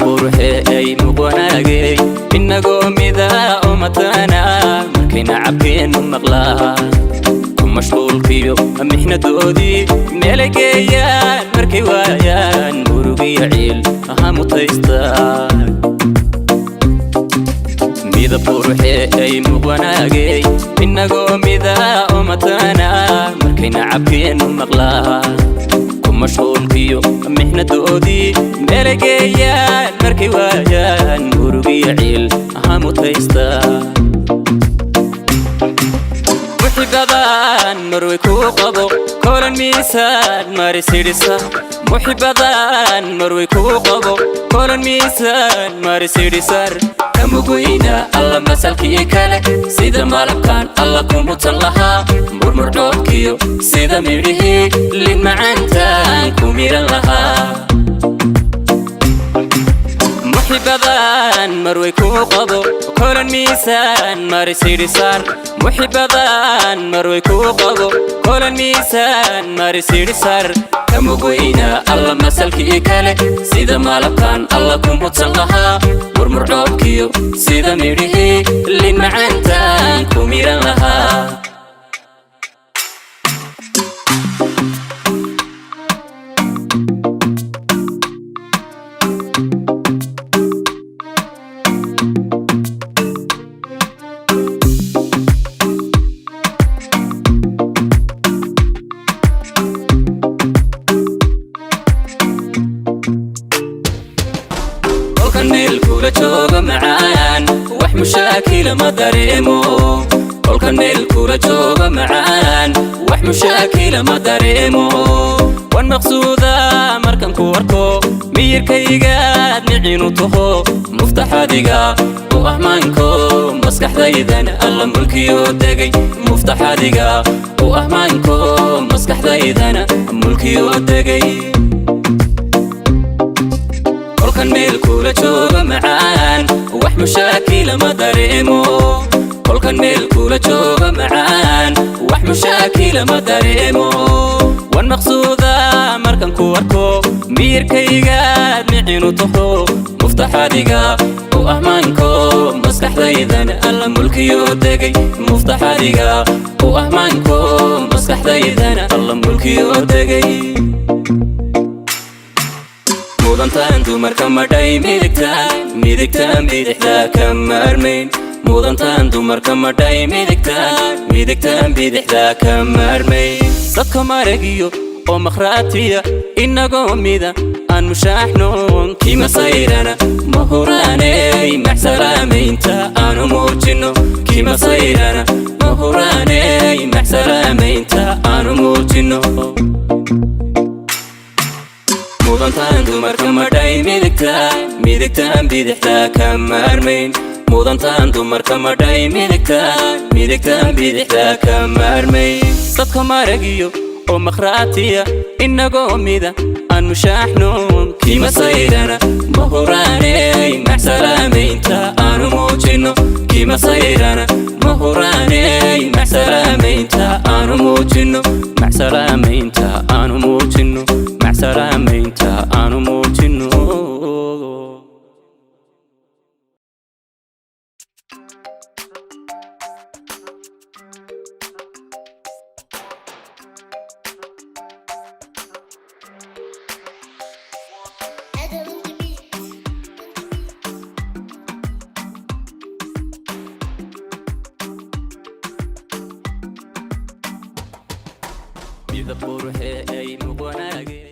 Quruxee ay muqwanaagay, inagoo mida oo mataana, markayna cabkeenu maqlaa ku mashquulkiyo mixnadoodii meelay geeyaan, markay waayaan murugiyo ciil aha mutaystaa. Midab quruxee ay muqwanaagay, inagoo mida oo mataana, markayna cabkeenu maqlaa ku mashquulkiyo mixnadoodii meelay geeyaan, markay waayaan murugiyo ciil aha mutaystaa. Muxibadan marway kuu qabo kolan miisaan marisidhisa, muxibadan marway kuu qabo kolan miisaan marisidhisar, kamugweyna alla masalkii kale, sida malabkan alla kumutan lahaa, murmurdhoobkiyo sida midhihii lin macaantaan ku miran lahaa. Muxibadan marway kuu qabo kolan miisaan marisidhisar, muxibadan marway kuu qabo kolan miisaan marisidhisar, kamugweyna alla masalkii kale, sida malabkan alla kumutan lahaa, murmurdhoobkiyo sida midhihii lin macaantaan ku miran lahaa. Kolkan meel kula jooga macaan, wax mushaakila ma dareemo. Kolkan meel kula jooga macaan, wax mushaakila ma dareemo. Wan maqsuuda markan ku arko, miyirkaygaad micinu taho, muftaxadiga u ahmaanko, maskaxdaydan alla mulkiyo degay. Muftaxadiga u ahmaanko, maskaxdaydana mulkiyo degay. Kolkan meel kula jooga macaan, wax mushaakila ma dareemo. Kolkan meel kula jooga macaan, wax mushaakila ma dareemo. Wan maqsuuda markan ku arko, miyirkaygaad micinu taho, muftaxadiga u ahmaanko, maskaxdaydan alla mulkiyo degay. Muftaxadiga u ahmaanko, maskaxdaydana alla mulkiyo degay. Mudantaan dumarka madhay midigtaan, midigtaan bidixdaa ka maarmayn. Mudantaan dumarka madhay midigtaan, midigtaan bidixdaa ka maarmayn. Dadka maragiyo oo makhraatiya, inagoo mida aan mushaaxnoon, kimasayrana ma huraaney, maxsalaamaynta aanu muujino. Kimasayrana ma huraaney, maxsalaamaynta aanu muujino. Mudantaan dumarka madhay midigtaan, midigtaan bidixdaa ka maarmayn. Mudantaan dumarka madhay midigtaan, midigtaan bidixdaa ka maarmayn. Dadka maragiyo oo makhraatiya, inagoo mida aan mushaaxnoon, kimasayrana ma huraaney, maxsalaamaynta aanu muujino. Kimasayrana ma huraaney, maxsalaamaynta aanu muujino. Maxsalaamaynta aanu muujino, maxsalaamaynta aanu muujino. Adam on the beat. Midab quruxee ay muqwanaagay.